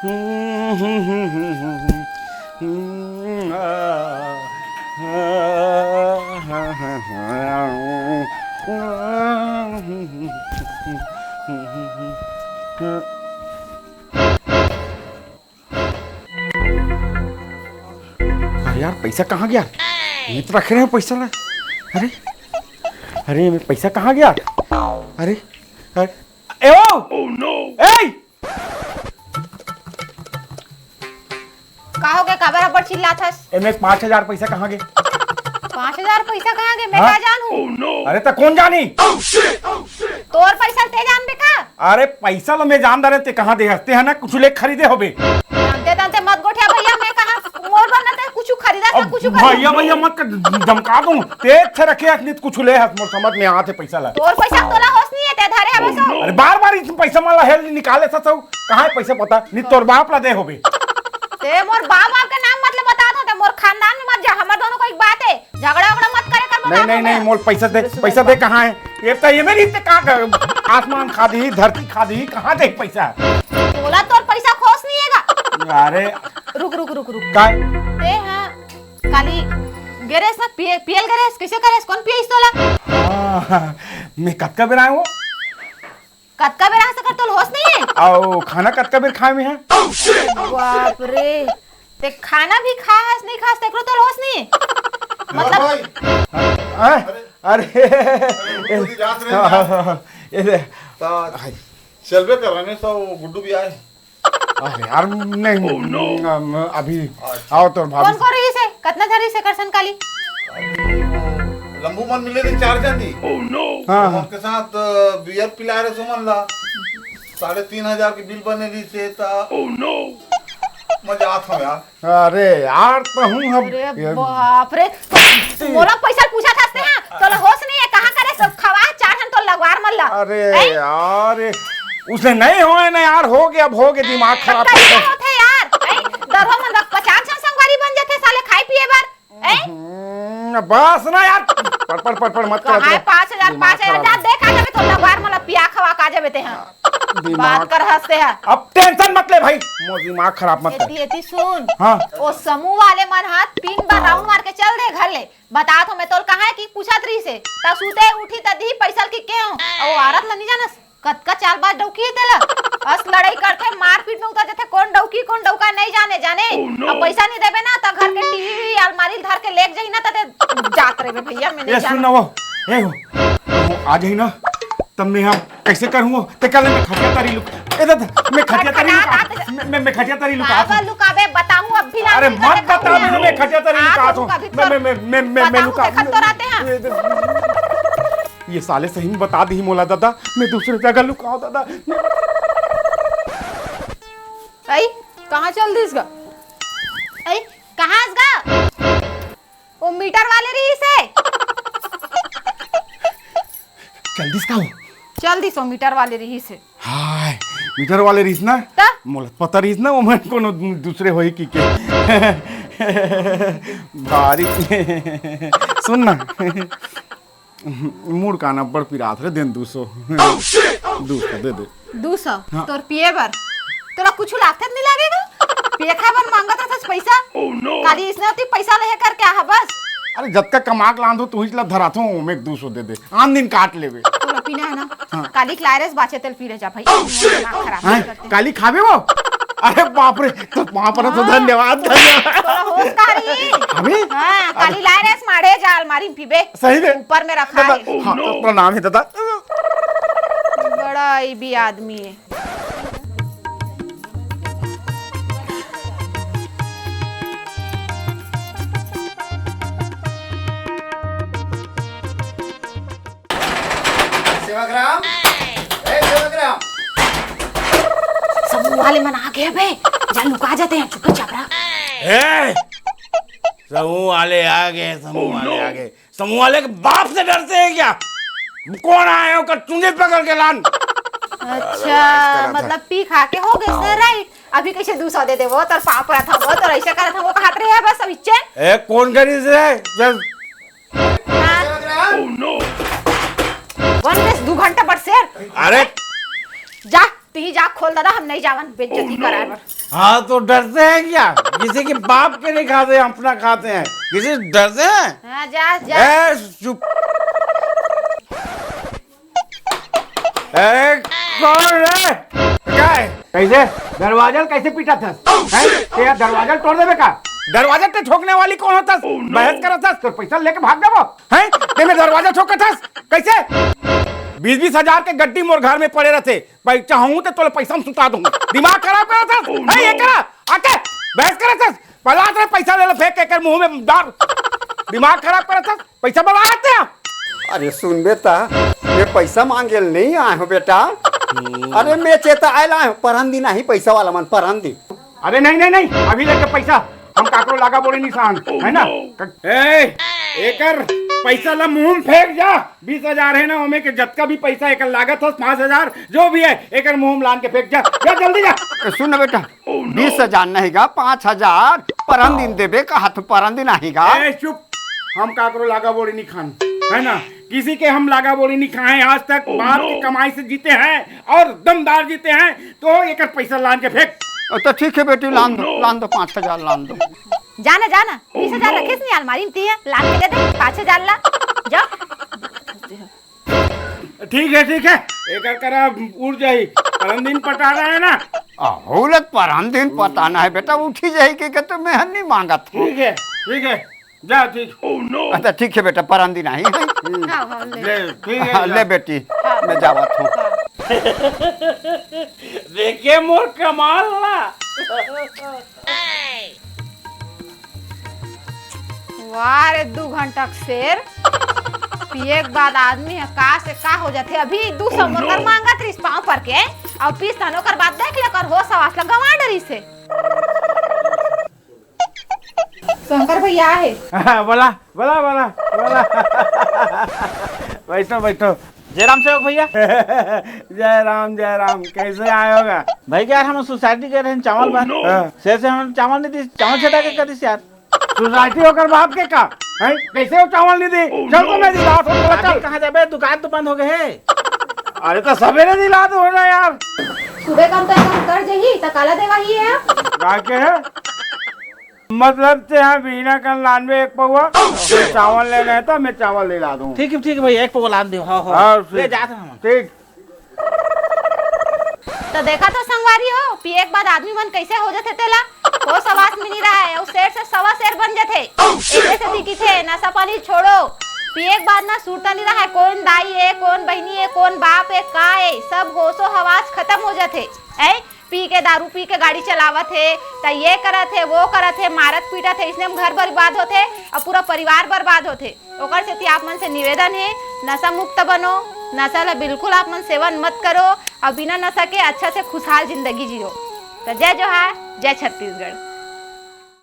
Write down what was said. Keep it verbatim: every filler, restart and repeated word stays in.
अरे यार, पैसा कहाँ गया? ये तो रखे रहे पैसा ला। अरे, अरे, ये पैसा कहाँ गया? अरे, अरे, ए ओ! ए! का हो गया? काबर अब्बड़ चिल्लात हस? एमे पाँच हजार पैसा कहाँ गे? पाँच हजार पैसा कहाँ गे? मैं हाँ? का जानहूँ? अरे, त कौन जानी? तोर पैसा ते जानबे का? अरे, पैसा ल मैं जान डारे, ते कहाँ दे हस? ते ह ना कुछ ले खरीदे होबे। जानते जानते मत गोठिया भैया, मैं कहाँ मोर बर ना ते कुछ खरीदा था, अब कुछ भैया, भैया मत कर, धमका दूँ। ते अच्छा रखे हस, नित कुछ ले हस, मोर समझ में आते पैसा ला। तोर पैसा तोला होश नहीं है, ते धरे हवे सो। अरे, बार बार इस पैसा माला हेल निकाले सा सो। कहाँ है पैसा पता? नित तोर बाप ला दे होबे। ते मोर बाप, बाप के नाम मत ले बता दो, ते मोर खानदान में मत जा, हमर दोनों को एक बात है। झगड़ा उगड़ा मत करे कर, नहीं, बता नहीं, दो नहीं, मैं। मोल पैसा दे, सुबह, सुबह पैसा दे, बात। कहाँ है? ये तो, ये मेरी इतने कहाँ का, आसमान खा दी, धरती खा दी, कहाँ दे पैसा? तोला तोर पैसा खोस नहीं हैगा। अरे। रुक, रुक, रुक, रुक। काय? ते हाँ, काली गेरेस ना, पिए-, पियल गेरेस, कैसे करेस, कौन पिएस तोला? हाँ, मैं कतका बेर आया हूँ? कतका बेर आ सकत, तोल होश नहीं है? आओ, खाना कतका बेर खाए में है? बाप रे, ते खाना भी खाए हस, नहीं खास, तेकरो तोल होश नहीं है? मतलब भाई, हाँ? अरे, अरे, अरे, वो तो रात रहे ना। ये दे। तो हाय। चलबे कर रहे हैं, तो वो गुड्डू भी आए। अरे यार, नहीं, अम, अभी अच्छा। आओ तोर भाभी कौन से। कौन रही से? कतना झन रही से करसन काली? अरे, वो लंबू मन मिले थे चार जन जी। हाँ, हाँ। उनके साथ, अ, बियर पिला रहे सुमन ला। साढ़े तीन हजार के बिल बने रही से ता। मजा आता यार। अरे यार, तो हूँ हम अरे ये बाप रे, मोला पैसा पूछा था से, हाँ? तोला होश नहीं है, कहाँ करे सब खवा चार जन तो लगवार मन ला। अरे हैं? यार, ये उसने नहीं होए ना यार, हो गया, अब हो गया, दिमाग खराब कैसे कर होथे यार? हैं? दरहो मन रख पचास जन संगवारी बन जाथे साले खाए पिए बर। हैं? हम्म, बस ना यार, पड़, पड़, पड़, पड़, मत कर, कहाँ है मत कर। पाँच हजार, दिमाग पाँच हजार? खराब जा है। देख आ जाबे तो लगवार मन ला पिया खवा का जाबे ते, हाँ। दिमाग बात कर हंसते हैं। अब टेंशन मत ले भाई, मोर दिमाग खराब मत कर। एती, एती सुन। हाँ। ओ समूह वाले मन हा तीन बार राउंड मार के चल दे घर ले। बता तो मैं तोल कहा है कि पूछत रही से। त सुते उठी त दी पैसा ल कि के हो। ओ औरत ल नहीं जानस। कतका चालबाज डौकी है तेला। अस लड़ाई करथे, मारपीट में उतर जाथे, कौन डौकी, कौन डौका नहीं जाने, जाने। अब पैसा नहीं देबे ना त घर के टीवी भी अलमारी ल धर के लेग जाही ना त ते जात रहे भैया, मैं नहीं ए, सुन जाना। ना वो, ए हो, वो आ जाही ना। तब मैं हम कैसे करूँ? ते कल मैं खटिया तारी लुक-, ए दादा, मैं खटिया तारी खटखटा लुका-, रात मैं, मैं, मैं खटिया तारी लुका काबर लुकाबे? बताऊं अब भी अरे लाठी मत करके बता खाऊंगा। दे, मैं खटिया तारी हाँ, लुका तो दूं। कभी मैं, तो मैं, मैं, मैं, मैं, मैं बताऊं, लुका देखत तो रहते हैं। ये, ये साले सही में बता दी मोला दादा, मैं दूसरे जगह लुकाओ दादा। आई, कहाँ चल दिस गा? आई, कहाँ गा? ओ मीटर वाले रहिस हे। चल दिस का हो? चल दिस, ओ मीटर वाले रहिस हे। हाय, मीटर वाले रहिस ना? त? मोला पता रहिस ना, ओमन कोनो दू-, दूसरे होही कि के। बारी। सुन ना। मूड़ काना बड़ पिरात रे, देन दू सौ। दू सौ दे दे। दू सौ? हाँ। तोर पिए बर? तोला कुछु लागथे त नहीं लागेगा? पिए खाए बर मांगत रहथस पैसा? काली इसने होती पैसा लेहे करके आहा बस। अरे जतका कमा के लान दो, तुहिच ला धराथो, ओमे एक दू सौ दे दे। आन दिन काट लेबे। तोला पीना है ना? हाँ। काली के लायरेस बाचे तेल पी ले जा भाई। दिमाग खराब हैं? नहीं करते। काली खाबे वो? अरे बाप रे, तो वहाँ पर तो हाँ। धन्यवाद, धन्यवाद। तोला होश का रही? अबे? हाँ, काली लायरेस माढ़े जा अलमारी में पीबे। सही में? ऊपर में रखा दादा, है। हाँ, तो प्रणाम है दादा। बड़ा ई भी आदमी है। सेवकराम, ए सेवकराम। समूह वाले मन आ गए बे, जा लुका जाते हैं, चुपचाप रह। ए, समूह वाले आ गए, समूह वाले आ गए। समूह वाले के बाप से डरते हैं क्या? कौन आए हो, कर चुंगली पकड़ के लान। अच्छा, मतलब पी खा के हो गए सर, राइट? अभी कैसे दू सौ दे दे वो, तोर पाँव पड़त हूँ, वो तोर ऐसे करत हूँ, वो कहत रहे हैं बस सब इच्छे। ए, कौन करी से? चल। हाँ। कौन बस दू घंटा बड़ शेर? अरे। जा, तिही जा खोल दादा, हम नहीं जावन बेइज्जती कराए बर। हाँ, तो डरते हैं क्या? किसी के बाप के नहीं खाते हैं, अपना खाते हैं। किसी से डरते हैं? हाँ, जा, जा। ए, चुप। अरे, कौन है? क्या है? कैसे? दरवाजा कैसे पीटा था? हैं? तेरा दरवाजा तोड़ देबे का? दरवाजा ते ठोकने वाली कौन होता? बहस करत हस? तोर पैसा लेके भाग जाबो। हैं? ते में दरवाजा ठोकत हस? कैसे? बीस बीस हजार के गड्डी मोर घर में पड़े रहते। भाई, चाहूँ तो तोले पैसा में सुता दूँ। दिमाग खराब करत हस? हैं, ये करा? आके बहस करत हस? पलात रे, पैसा ले ले, फेंक एकर मुंह में डाल। दिमाग खराब करत हस? पैसा बर्बाद आते हैं। अरे सुन बेटा, मैं पैसा मांगे ल नहीं आए हूँ बेटा। अरे मैं चेता आयल आए हूँ, परन दिन आही पैसा वाला मन, परन दिन। अरे नहीं, नहीं, नहीं, अभी लेके पैसा, हम काकरो लागा बोली निशान, है ना? ए, एकर पैसा ला मुंह में फेंक जा। बीस हजार है ना, ओमे के जतका भी पैसा एकर लागत हस, पाँच हजार, जो भी है, एकर मुंह में लान के फेंक जा। जा, जल्दी जा। ए, सुन ना बेटा, बीस हजार नहीं गा, पाँच हजार परन दिन देबे कहा तो परन दिन आही गा। ए, चुप, हम काकरो लागा बोली नहीं खान, है ना? किसी के हम लागा बोली नहीं खाए आज तक। बाप की कमाई से जीते हैं और दमदार जीते हैं, तो एकर पैसा लान के फेंक। तो ठीक है बेटी, लान दो, लान दो, पाँच हजार लान दो। जाना, जाना, बीस हजार रखे नहीं अलमारी में, तिही लान के दे दे, पाँच हजार ला। जा। ठीक है, ठीक है, एकर करा उड़ जाही, परन दिन पटाना है ना। अहो, लत परन दिन पटाना है बेटा, उठी जाही के, के तो मैं नहीं मांगत हूँ। ठीक है, ठीक है, जा, ठीक। अच्छा, ठीक है बेटा, परन दिन आही है। हाँ, हाँ, ले। ले, ठीक है, हाँ, जा। ले बेटी, हाँ। मैं जावत हूँ। हाँ। देखे मोर कमाल ला। वाह रे, दू घंटा के शेर। पिए के बाद आदमी ह का से का हो जाथे। अभी दू सौ मोर कर मांगत रहिस पाँव पर के, अउ पीस तहन ओकर बाद देख ले, ओकर होश हवास ला गंवा डरिस हे। शंकर भैया आहे। बोला, बोला, बोला, बोला। बैठो, बैठो। जय राम सेवक भैया। जय राम, जय राम। कैसे आए होगा? भाई यार, हम सोसाइटी गए रहे चावल बार। हाँ। शेर से हम चावल नहीं दी, चावल छटा के कर दिस यार। सोसाइटी होकर बाप के का? हैं? कैसे वो चावल नहीं दी? चल तो मैं दिला दूँ, बोला, अभी चल। कहाँ जाबे? दुकान तो बंद हो गए है। अरे तो सवेरे दिला दो ना यार। सुबह काम तो ऐसा कर जही, त काला देवा ही है। का के है? मतलब ते हाँ बिहना कन लानबे एक पौवा, फिर चावल लेना है तो मैं चावल दिला दूँ। ठीक है, ठीक है भैया, एक पौवा लान दे। हाँ, हाँ। हाँ, ले ठीक। जात हन हम। ठीक। त देखा तो संगवारी हो, पिए के बाद आदमी मन कैसे हो जाथे तेला। होश हवास में नहीं रहे, अउ शेर से सवा शेर बन जाथे। एके सेती किथे, नशा पानी छोड़ो। पिए के बाद ना सुरता नहीं रहे, कौन दाई है, कौन बहिनी है, कौन बाप है, का है, सब होशो हवास खत्म हो जाथे। ऐ, पी के, दारू पी के गाड़ी चलावत हे, त ये करत हे, वो करत हे, मारत पीटत हे, इसने में घर बर्बाद होथे अउ पूरा परिवार बर्बाद होथे। ओकर सेती आप मन से निवेदन हे, नशा मुक्त बनो, नशा ला बिल्कुल आप मन सेवन मत करो अउ बिना नशा के अच्छा से खुशहाल जिंदगी जियो। त जय जोहार, जय छत्तीसगढ़।